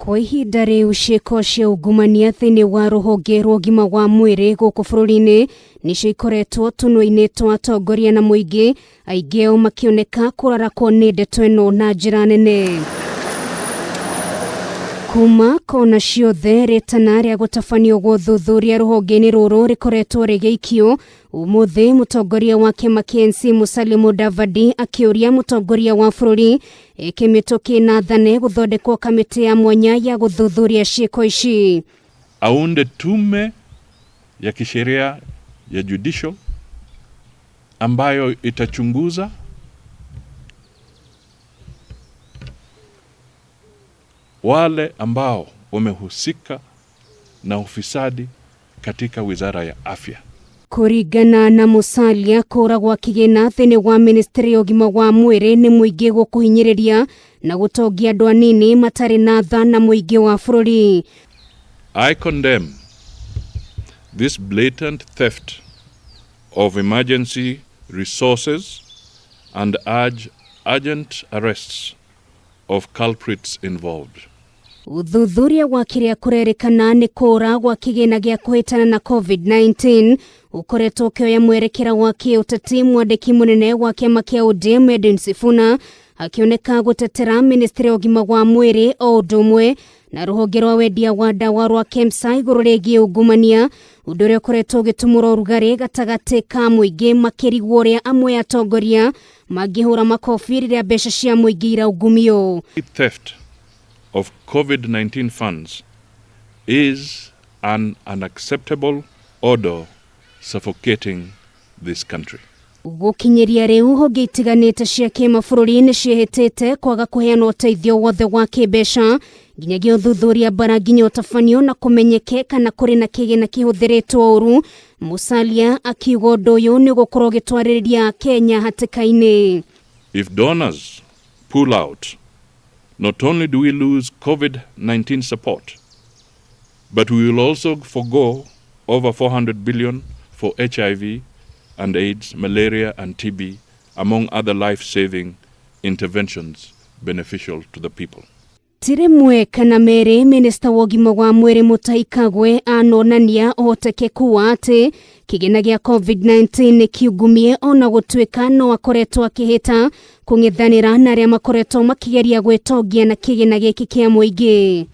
Kwa ihinda rĩu ciĩko cia ungumania thĩinĩ wa rũhonge rwa ũgima wa mwĩrĩ gũkũ bũrũri-inĩ nĩcio ikoretwo tũnua-inĩ twa atongoria na mũingĩ, aingĩ ao makĩoneka kũrarakwo nĩ ndeto ĩno na njĩra nene. Kuma kona ciothe rĩtana rĩa gũtabanio gwa ũthuthuria rũhonge-inĩ rũrũ rĩkoretwo rĩgĩikio. Ũmũthĩ mũtongoria wa kĩama kĩa ANC Musalia Mudavadi akĩũria mũtongoria wa bũrũri eke mĩtũkĩ na athane gũthondekwo kamĩtĩ ya mwanya ya gũthuthuria ciĩko ici. Aunde tume ya kisheria ya judicial ambayo itachunguza wale ambao wamehusika na ufisadi katika wizara ya afya. Kũringana na Musalia, kũra gwa kĩgĩna thĩinĩ wa ministry ya ũgima wa mwĩrĩ nĩ mũingĩ gũkũhinyĩrĩria na gũtongia andũ anini matarĩ na tha na mũingĩ wa bũrũri. I condemn this blatant theft of emergency resources and urge urgent arrests of culprits involved. Ũthuthuria wa kĩrĩa kũrerĩkana nĩ kũra gwa kĩgĩna gĩa kũhĩtana na COVID-19 ũkoretwo ũkĩoya mwerekera wa kĩũteti. Mwandĩki mũnene wa kĩama kĩa ODM Edwin Sifuna akĩoneka gũtetera ministry ya ũgima wa mwĩrĩ o ũndũ ũmwe na rũhonge rwa wendia wa ndawa rwa KEMSA igũrũ rĩgiĩ ungumania, ũndũ ũrĩa ũkoretwo ũgĩtumũra ũrugarĩ gatagatĩ ka mũingĩ makĩrigwo ũrĩa amwe atongoria mangĩhũra makobi rĩrĩa mbeca cia mũingĩ iraungumio. Theft of COVID-19 funds is an unacceptable odor suffocating this country. Gũkinyĩria rĩu honge itiganĩte cia kĩmabũrũri nĩ ciĩhĩtĩte kwaga kũheana ũteithio wothe wa kĩmbeca nginyagia ũthuthuria bara nginya ũtabanio na kũmenyeke kana kũrĩ na kĩgĩna kĩhũthĩrĩtwo ũru. Musalia akiuga ũndũ ũyũ nĩ ũgũkorwo ũgĩtwarĩrĩria Kenya hatĩka-inĩ. If donors pull out, not only do we lose COVID-19 support, but we will also forgo over 400 billion for HIV and AIDS, malaria and TB, among other life-saving interventions beneficial to the people. Ti rĩmwe kana merĩ minista wa ũgima wa mwĩrĩ Mutahi Kagwe anonania ũhotekeku wa atĩ kĩgĩna gĩa COVID-19 nĩ kiungumie ona gũtuĩka no akoretwo akĩhĩta kũng'ethanĩra na arĩa makoretwo makĩgeria gwĩtongia na kĩgĩna gĩkĩ kĩa mũingĩ.